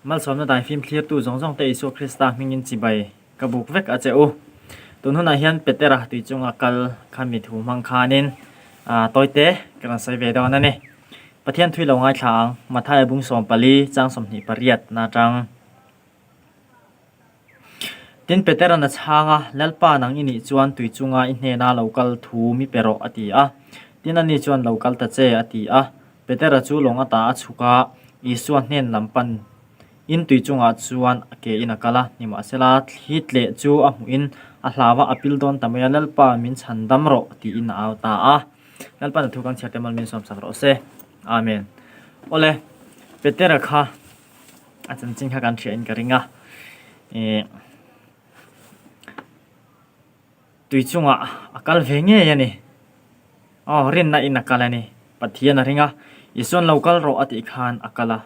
Malsawmna daifim thlirtu zawng zawng te Isua Krista hmingin chibai ka buk vek a che u. Tun hunah hian Petera tui chunga kal kha mi thu hmang khanin tawite ka rawn sawi ve dawn a ni. Pathian thui lo ngaithla ang, Mathaia bung 14 chang 28 na atang. Tin, Petera'n a chhang a, Lalpa, nang i nih chuan tui chunga i hnena lo kal thu mi pe rawh, a ti a. Tin, ani chuan, Lo kal ta che, a ti a. Petera chu lawng ata a chhuk a, Isua hnen lam pan in tui chungah chuan a ke in a kal a. Nimahsela, thli tleh chu a hmuhin a hlau a, a pil dawn ta mai a, Lalpa, min chhan dam rawh, tiin a au ta a. Lalpa'n a thu kan chhiar te mal min sawmsak rawh se. Amen. Awle, Petera kha a chanchin kha kan hria in ka ring a ih tui chungah a kal ve ngei a ni aw rinna in a kal a ni Pathian a ring a Isuan lo kal rawh a tih khan a kal a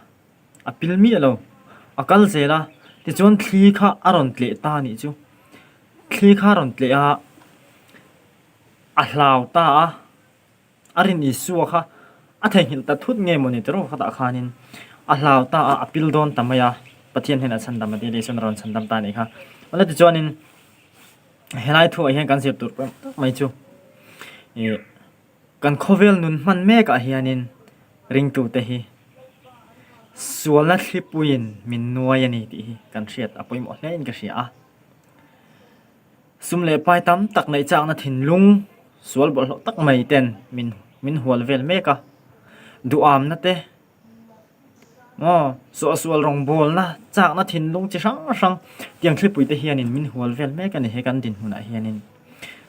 a pil miah lo a kal zel a tichuan thli kha a rawn tleh ta a nih chu thli kha a rawn tleh a a hlau ta a. A rin Isua kha a theihnghilh ta thut nge mawni ti rawh khatah khanin a hlau ta a, a pil dawn ta mai a, Pathian hian a chhandam a ti a, Isuan a rawn chhandam ta a nih kha. Awle tichuanin helai thuah hian kan zir tur pawh tak mai chu ih kan khawvel nun hman mekah hianin ringtute hi sualna thlipuiin min nuai a ni tih hi kan hriat a pawimawh hle in ka hria a. Sum leh pai tam tak neih chakna thinlung sual bawlhhlawh tak mai ten min min hual vel mek a, duhamna te maw suahsual rawngbawlna chakna thinlung chi hrang hrang tiang thlipui te hianin min hual vel mek a ni he kan dinhmunah hianin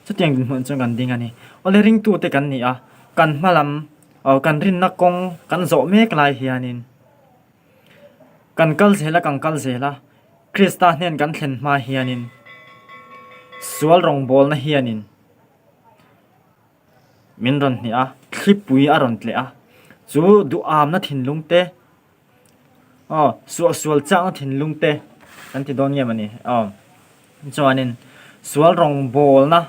chutiang dinhmun chuan kan ding a ni. Awle ringtute kan ni a, kan hma lam aw kan rinna kawng kan zawh mek lai hianin kan kal zel a kan kal zel a. Krista hnen kan thlen hma hianin sual rawngbawlna hianin min rawn hnih a, thlipui a rawn tleh a, chu duhamna thinlung te aw suahsual chakna thinlung te kan ti dawn nge mawni aw chuanin sual rawngbawlna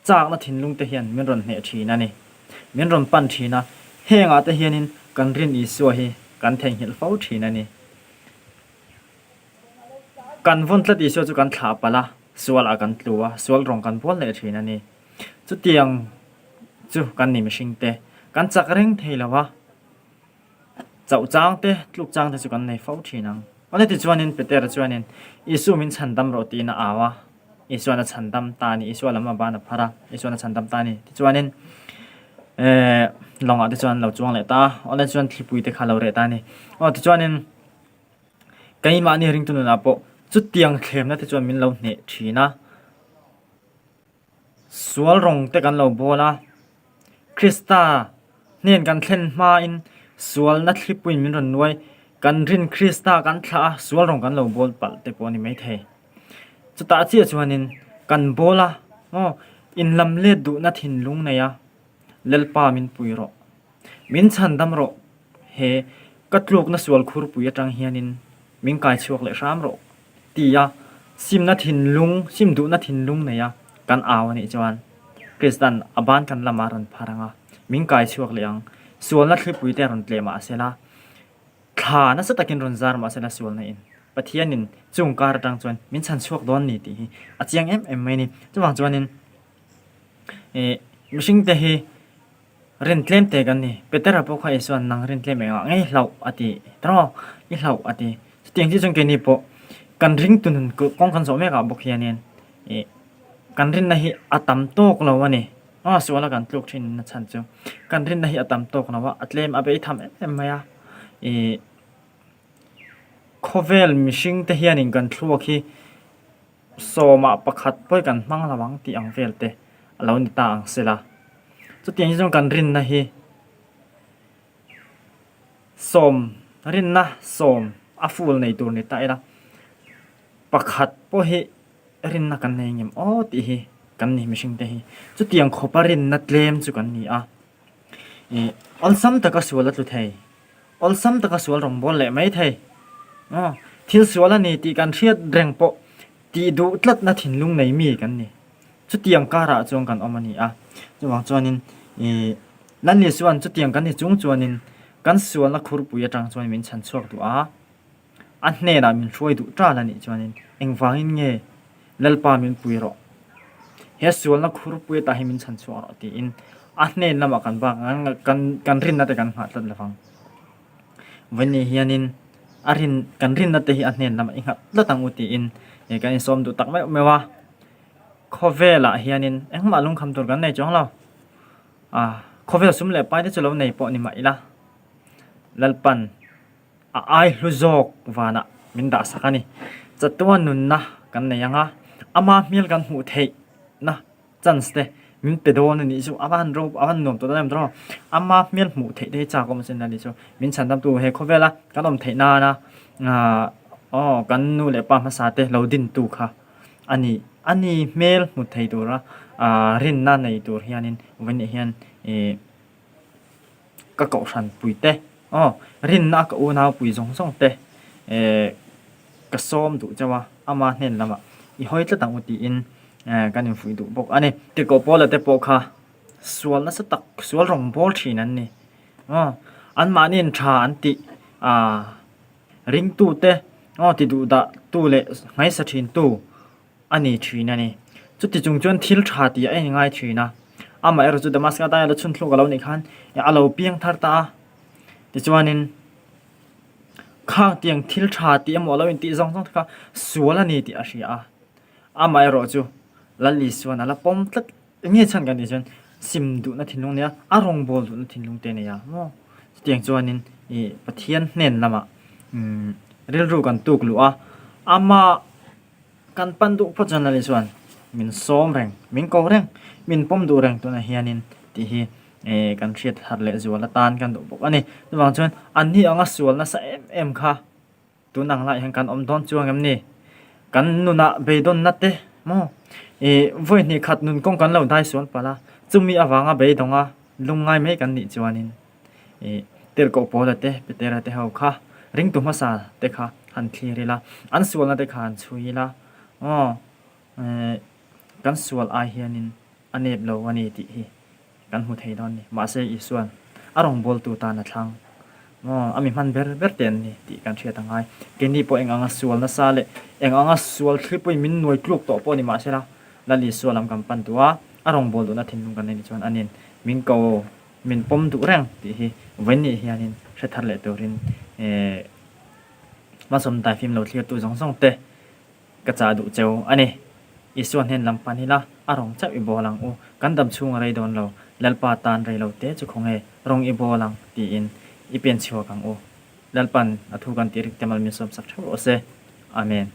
chakna thinlung te hian min rawn hneh thin a ni, min rawn pan thin a, hengah te hianin kan rin Isua hi kan theihnghilh fo thin a ni. Kan vawn tlat Isua chu kan thlah palh a, sualah kan tlu a, sual rawng kan bual leh thin a ni. Chutiang chu kan ni mihring te, kan chak reng thei lo a, chauh chang te, tluk chang te chu kan nei fo thin ang. Awle tichuanin Petera chuanin Isu min chhandam rawh tiin a au a, Isuan a chhandam ta a ni, Isua lam a ban a phar a, Isuan a chhandam ta a ni. Tichuanin eh lawngah te chuan an lo chuang leh ta a, awle chuan thlipui te kha a lo reh ta a ni. Aw tichuanin Keimahni ringtu nunah pawh chutiang thlemna te chuan min lo hneh thin a, sual rawng te kan lo bawl a, Krista hnen kan thlen hmain sualna thlipuiin min rawn nuai, kan rin Krista kan thlah a, sual rawng kan lo bawl palh te pawh a ni maithei. Chutah chiah chuanin kan bawl a, aw inlam let duhna thinlung nei a, Lalpa min pui rawh, min chhandam rawh. He ka tlukna sual khurpui atang hianin min kai chhuak leh hram rawh tia simna thinlung, sim duhna thinlung neia kan au anih chuan Krista'n a ban kan lamah rawn phar ang a, min kai chhuak leh ang. Sualna thlipui te rawn tleh mah sela, thla nasa takin rawn zar mah sela sualna in Pathianin chung kar atang chuan min chhan chhuak dawn ni tih hi a chiang em em mai a ni. Chuvang chuanin ih mihringte hi Rin tlem te kan ni. Petera pawh kha Isua'n nang rin tlem engah ngei hlauh a ti tawk, i hlauh a ti. Chutiang chiah chuan keini pawh kan ringtu nun kawng kan zawh mekah bawk hianin ih kan rinna hi a tam tawk lo a ni. Aw suala kan tluk thin na chhan chu kan rinna hi a tam tawk lo a, a tlem a bei tham em em mai a. Ih khawvel mihring te hianin kan thluak hi Sawmah pakhat pawi kan hmang lo ang tih ang vel te a lo ni ta ang sela. Chutiang hi chuan kan rinna hi sawm rinna sawm a full nei tur ni ta ila pakhat pawh hi rinna kan nei ngem aw tih hi kan ni mihring te hi. Chutiang khawpa rinna tlem chu kan ni a. Ih awlsam taka sual a tlu thei. Awlsam taka sual rawngbâwl leh mai thei. Aw, thil sual a ni tih kan hriat reng pawh tih duh tlatna thinlung nei mi kan ni. Chutiang karah chuan kan awm a ni a. Chuvang chuanin ih Lal Isua'n chutiang kan ni chung chuanin kan sualna khurpui atang chuan min chhan chhuak duh a. A hnenah min hruai duh ṭal a nih chuanin engvangin nge Lalpa min pui rawh, he sualna khurpui atah hi min chhan chhuak rawh tiin a hnen lamah kan bak kan kan rinna te kan nghah tlat lovang. Vawiin hianin a rin kan rinna te hi a hnen lamah i nghat tlat ang u tiin kan insawm duh tak meuh meuh a. Khawvelah hianin engmah lungkham tur kan nei chuang lo. Ah khawvel sum leh pai te chu lo nei pawh ni mah ila Lalpan A ai hlu zawk vanah min dah sak a ni. Chatuan nunna kan nei ang a, ama hmel kan hmuh theihna chance te min pe dawn a nih chu. A va han ro, a va han nuam tawh dawn em tawh. Ama hmel hmuh theih te hi chak awm asin a nih chu. Min chhan tam tu he khawvela kan awm theih nana aw kan nu leh pa hmasa te lo din tu kha a ni. A ni hmel hmu thei tura rinna nei tur hianin vawiin hian ih Ka kohhran pui te, aw, rinna ka unau pui zawng zawng te eh ka sawm duh chauh a, ama hnen lamah i hawi tlat ang u tiin eh kan infuih duh bawk a ni. Tirhkoh Paula te pawh kha sual nasa tak, sual rawn bawl thin an ni. Aw, anmahniin tha an tih ah ringtute aw ti duh dah tu leh hmaisa thin tu a ni thin a ni. Chuti chung chuan thil tha tih a inngai thin a. Amaherawh chu Damascus daia la chhun thluk a lo nih khan a lo piang thar ta a. Tichuanin khang tiang thil tha tih emaw a lo intih zawng zawng te kha sual a ni tih a hria a. Amaherawh chu Lal Isuan a la pawm tlat Enge chhan kan tih chuan sim duhna thinlung nia a rawngbâwl duhna thinlung te a nei a maw? Chutiang chuanin ih Pathian hnen lamah umm rilru kan tuk luh a, amah kan pan duh phawt chuan Lali chuan min sawm reng, min ko reng, min pawm duh reng tunah hianin tih hi ih kan hriat harh leh zual atan kan duh bawk a ni. Chuvang chuan anni anga sual nasa em em kha. Tun ang laiah hian kan awm dawn chuang em ni? Kan nunah beidawnna te maw? Ih vawi hnih khat nun kawng kan lo dai sual palh a, chumi avanga beidawnga lungngai mai kan nih chuanin ih Tirhkoh Paula te, Petera te ho kha ringtu hmasa te kha han thlir ila, an sualna te kha han chhui ila, aw eh kan sual ai hianin a nep lo a ni tih hi Kan hmu thei dawn ni. Mahse Isua'n a rawngbawltu tan a thlang. Maw, a mi hman ber ber te an ni tih kan hriat a ngai. Keini pawh eng anga sual nasa leh eng anga sual thlipuiin min nuai tluk tawh pawh ni mahsela Lal Isua lam kan pan duh a, a rawngbâwl duhna thinlung kan nei ni chuan anin min ko, min pawm duh reng tih hi vawiin hianin hre thar leh turin eh hmasawm daifim lo thlirtu zawng zawng te Ka chah duh cheu a ni. Isua hnen lam pan ila, a rawng chauh i bawl ang u. Kan dam chhung a rei dawn lo. Lalpa tan rei lo te chu khawnge rawng i bawl ang tiin i pen chhuak ang u. Lalpan a thu kan tih rik te mal min sawmsak theuh rawh se. Amen.